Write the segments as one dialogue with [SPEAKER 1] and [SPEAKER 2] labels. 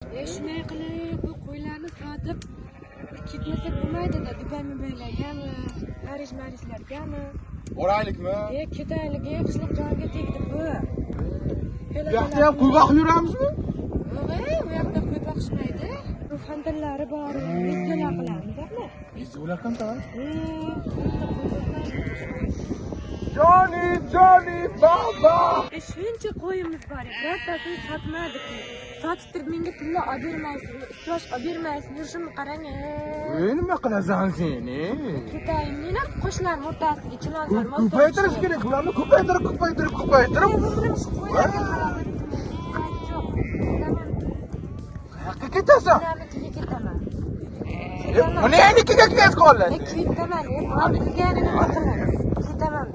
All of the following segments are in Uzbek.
[SPEAKER 1] Shunday qilib bu qo'ylarni sotib ketmasak bo'lmaydi-da, Dubay Mubaylargami, Parij Marijlargami?
[SPEAKER 2] Boraylikmi?
[SPEAKER 1] Ketaylik, qishloq joyga tegdi bu.
[SPEAKER 2] Bu yoqda ham qo'y boqib yuramizmi?
[SPEAKER 1] Yo'q, u yoqda qo'y boqishmaydi. Bu fontanlari bor, videolar qilamiz, axir.
[SPEAKER 2] Videolar qanday? Johnny, Johnny, baba.
[SPEAKER 1] Shuncha qo'yimiz bor, birortasini sotmadik. Sotib turib menga pulni olib bermaysizmi, istosh olib bermaysizmi, yurishimni qarang.
[SPEAKER 2] Nima qilasan sen?
[SPEAKER 1] Ketayim, men ham qo'shnilarning o'rtasiga chilonzor.
[SPEAKER 2] Ko'paytirish kerak, ularni ko'paytirib, ko'paytirib, ko'paytirib.
[SPEAKER 1] Qo'ylarga qarab yo'q.
[SPEAKER 2] Qayoqqa ketasan?
[SPEAKER 1] Ularnikiga ketaman.
[SPEAKER 2] Uninikiga ketib qoladi.
[SPEAKER 1] Ketaman, olib nima qilamiz? Ketaman.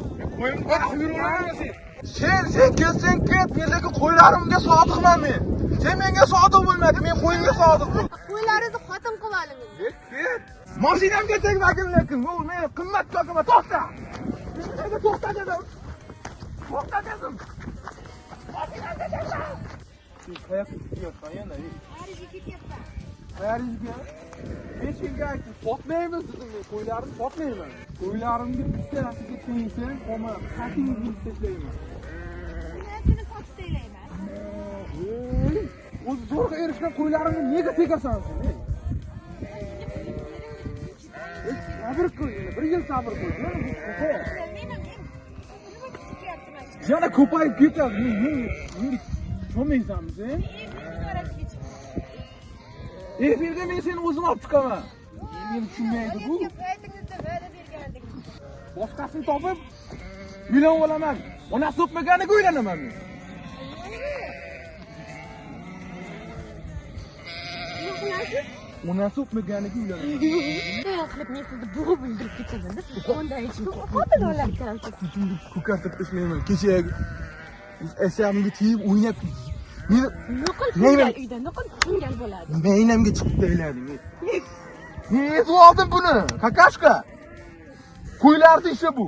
[SPEAKER 2] Sen ketsang ket, men lekin qo'ylarimga sodiqman men. Sen menga sodiq bo'lmading, men qo'yimga sodiqman.
[SPEAKER 1] Qo'ylaringizni xotin qilib oling.
[SPEAKER 2] Ket. Mashinamga tegmagin lekin, bu men qimmat to'kama, to'xta. Mashinamga to'xta dedim. To'xta dedim. Mashinamga tegma. Sen qayoqqa ketyapsan yana?
[SPEAKER 1] Parijga ketyapman.
[SPEAKER 2] Parijga? Men senga aytdim, sotmaymiz dedim men, qo'ylarni sotmayman. Qo'ylarimga bittalasiga tegsang, qoma, qatingni burib tashlayman.
[SPEAKER 1] Ularni sotib tashlayman.
[SPEAKER 2] O'zi zo'rg'a erishgan qo'ylarimga nega tegasan sen? Sabr qil, yana bir yil sabr qil. Yana bu ko'payadi. Yana ko'payib ketadi. Menga tushunmaysanmi sen? Efirga men seni o'zim olib chiqaman. Meni tushunmaydi bu.
[SPEAKER 1] Paytingizda va'da bergandingiz.
[SPEAKER 2] Boshqasini topib uylanib olaman. Onasi o'pmaganiga uylanaman men.
[SPEAKER 1] Nima qilasiz?
[SPEAKER 2] Onasi o'pmaganiga uylanaman.
[SPEAKER 1] Qilib men sizni bo'g'ib o'ldirib ketaman-da. Siz qondan ichib qotil olar ekansiz.
[SPEAKER 2] Kuchimni ko'kartirib tashlayman. Kechagi esamga tegib o'ynab meni
[SPEAKER 1] Nuqul kungal uyda, nuqul kungal bo'ladi.
[SPEAKER 2] Maynamga chiqib tashlading. Men yetib oldim buni. Kakashka. Qo'ylarni ishi bu.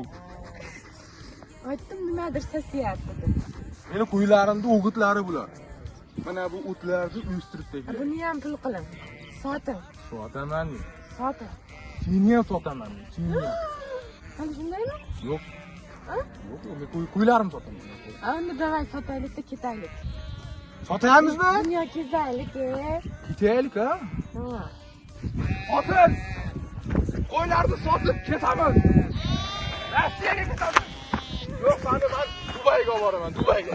[SPEAKER 1] Aytdim nimadir sasiyapti deb.
[SPEAKER 2] Meni qo'ylarimni o'gitlari bular. Mana bu o'tlarni o'stirib tashlaydi.
[SPEAKER 1] Buni ham pul qiling. Soting.
[SPEAKER 2] Sotaman men.
[SPEAKER 1] Soting.
[SPEAKER 2] Seni ham sotaman men. Seni ham.
[SPEAKER 1] Mana shundaymi?
[SPEAKER 2] Yo'q. Yo'q, men qo'ylarimni sotaman.
[SPEAKER 1] Unda davay sotaylik-da ketaylik.
[SPEAKER 2] Sotayamizmi?
[SPEAKER 1] Dunyo kezaylik.
[SPEAKER 2] Ketaylik, ha?
[SPEAKER 1] Ha.
[SPEAKER 2] Xotin! Qo'ylarni sotib ketamiz. Rossiyaga ketamiz. Yo'q, men Dubayga boraman, Dubayga.